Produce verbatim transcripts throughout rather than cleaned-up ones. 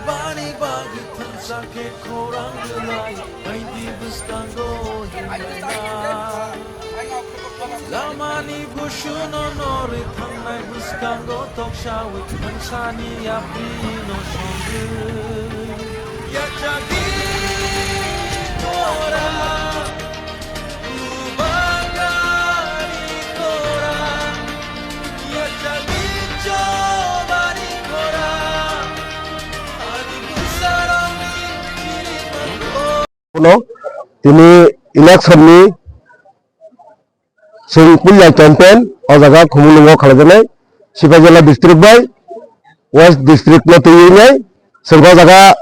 Bani bagwi thangsa khe khorang rwlai, baidi bwskango himlai na. Lamani busuno norwi thangnai bwskango toksawi thangsani yaprino songwi. Yachagwi tora, lubagari tora, yachagwi chobari tora, ani bwsarokni chirimango. Bono tini election ni chwng puila campaign o jaga Khumulwngo khlaijaknai, Sipaijala district bai West district no twiwi nai chwng o jaga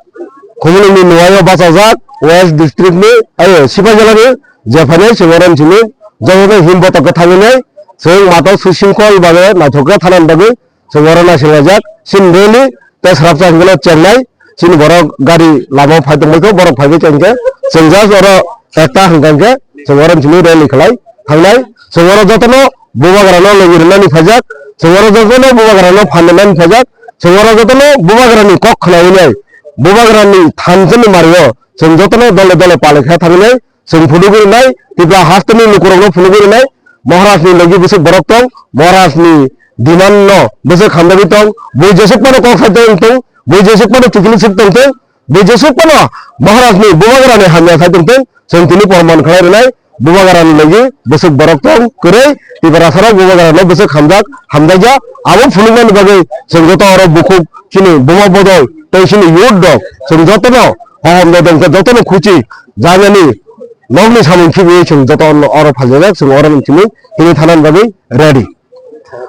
Khumulwng ni nuaio bachajak West district ni, ayo Sipaijala ni jephainai chwng oro chini jotono him botok khe thangwi nai chwng mato Sushim Kol bagwi naithok khe thanani bagwi chwng oro naisinglaijak. Chini rally tei srapsa hwnkhe no chengnai, chini borok gari lama phai tongbaikha, borok phaibai kha hinkhe chwng just oro ekta hwnkha hinkhe chwng oro chini rally khlai thangnai. Chwng oro jotono bubagrano logi rwnani phaijak, chwng oro jotono bubagrano phan rwnani phaijak, chwng oro jotono bubagrani kok khnaui nai, bubagrani thansani mario chwng jotono dole dole palaikha thangwi nai. Chwng phunugwi rwnai, Tripura hasteni lukurokno phunugwi rwnai, Maharajni logi bwswk borok tong, Maharajni demand no bwswk hamjagwi tong, bui jeswk phano kok sai tong tong, bui jeswk phano chukili swk tong tong, bui jeswk phano Maharajni bubagrani hamya sai tong tong, chwng tini porman khlai rwnai, bubagrani logi bwswk borok tong kwrwi, Tiprasarok bubagrano bwswk hamjak, hamjakya, abo phunuknani bagwi chwng joto oro bukhuk chini buma bodol tei chini youth rok chwng jotono hohom dodon khe jotono khuchi janani nokni samung khibiwi chwng joto oro phaljajak, chwng oro tini, tini thanani bagwi ready.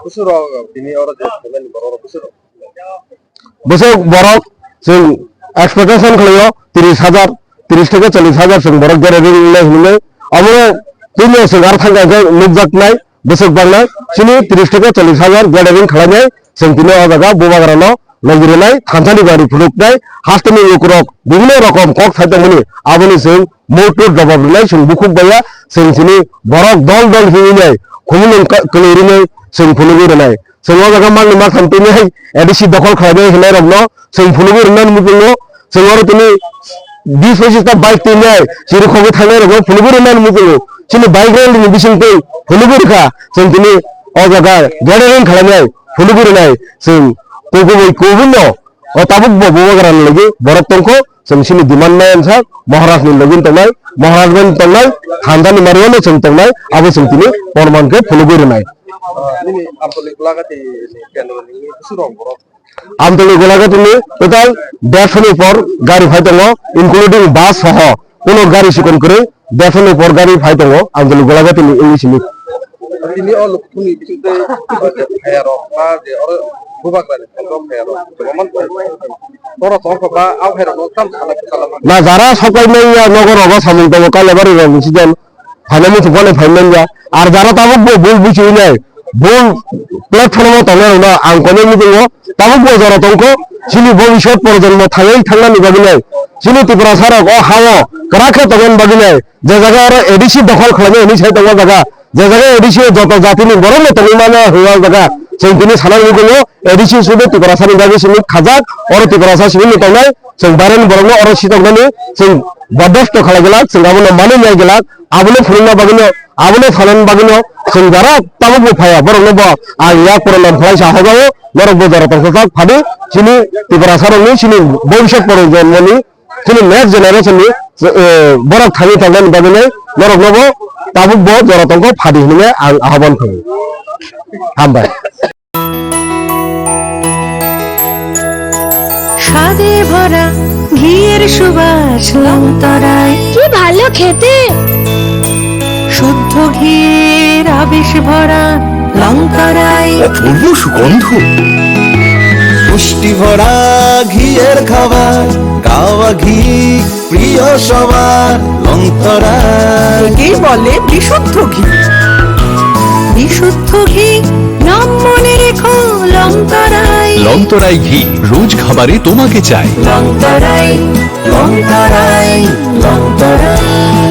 Bwswk rok tini oro je phaimani borok rok bwswk rok? Bwswk borok chwng expectation khlaio tris hajar, tris theke chollis hajar chwng borok gathering wngnai hinwi. Omo puila chwng aro thangkha khe nukjaknai bwswk bangna chini tris theke chollis hajar gathering khlainai chwng tini o jaga bubagrano logi rwnai, thansani bari phunuknai, hasteni lukurok bibhinno rokom kok sai tongmani aboni chwng muitu jobab rwnai chwng bukhuk baiya chwng chini borok dol dol hinwi nai khumulwng kwlwi rwnai chwng phunugwi rwnai. Chwng o jaga mangni makham twi nai A D C dokhol khlainai hinai rokno chwng phunugwi rwnani muchungo chwng oro tini bis pochis ta bike twi nai chiri khogwi thangnai rokno phunugwi rwnani muchungo chini bike rally ni bising twi phunugwi rwkha chwng tini o jaga gathering khlainai phunugwi rwnai chwng kubui kubunno. O tabuk bo bubagrani logi borok tongkho, chwng chini demand nai ansa, Maharajni logi tongnai, Maharaj bai tongnai, thansa ni mario no chwng tongnai, abo chwng tini porman khe phunugwi rwnai. Nini Amtoli Golagati ni kendro ni bwswk rok borok? Amtoli Golagati ni total dersho ni upor gari phai tongo, including bus soho, kuno gari sikon kwrwi, Dersho ni upor gari phai tongo, Amtoli Golagati ni wngwi simi. Tini o lukuthumni bisingtwi phayarok ba je oro bubagrani thangkhe phayarok kwbangma borok tongkha ba aw phairokno tam sana kwchalo. Na jara sokai manya nogo rogo samung tongo Kailabari rok incident phaina muchung phano phai manya. Ar jara tabuk bo bul buchi nai. Bo platform o tongnai rokno ang konwi muchungo, tabuk bo jora tongkho, chini bhobishyot projonmo thangwi thangnani bagwi nai, chini Tiprasa rok o ha-o kwrak khe tongmani bagwi nai, je jaga oro A D C dokhol khlainai hinwi sai tongo jaga, je jaga A D C o joto jatini borok no tongwi mano hwnwi o jaga, chwng tini sana muchungo, A D C sudu Tiprasa ni bagwi simi khajak, oro Tiprasa simi no tongnai, chwng baireni borokno oro sitoknani chwng bordosto khlai glak, chwng abono manwi nai glak, abono phunukna bagwino, abono sanani bagwino chwng jara tabuk bo phaiya, borokno bo ang yak pronan khlai sa hajao, norok bo jora tongthokjak phadi, chini Tiprasa rokni chini bhobishyot projonmoni, chini next generation ni, eh, borok thangwi tongnani bagwino norokno bo tabuk bo jora tongkho phadi hinwi ang ahobon khlaio. Hambai. স্বাদে ভরা ঘিয়ের সুবাস লংতরায়। কি ভালো খেতে। শুদ্ধ ঘিয়ের আবেশ ভরা লংতরায়। অপূর্ব সুগন্ধ। পুষ্টি ভরা ঘিয়ের খাবার, কাওয়া ঘি প্রিয় সবার লংতরায়। একেই বলে বিশুদ্ধ ঘি। বিশুদ্ধ ঘি, নাম মনে রেখো লংতরায়। লংতরায় ঘি, রোজ খাবারে তোমাকে চাই। লংতরায়, লংতরায়, লংতরায়।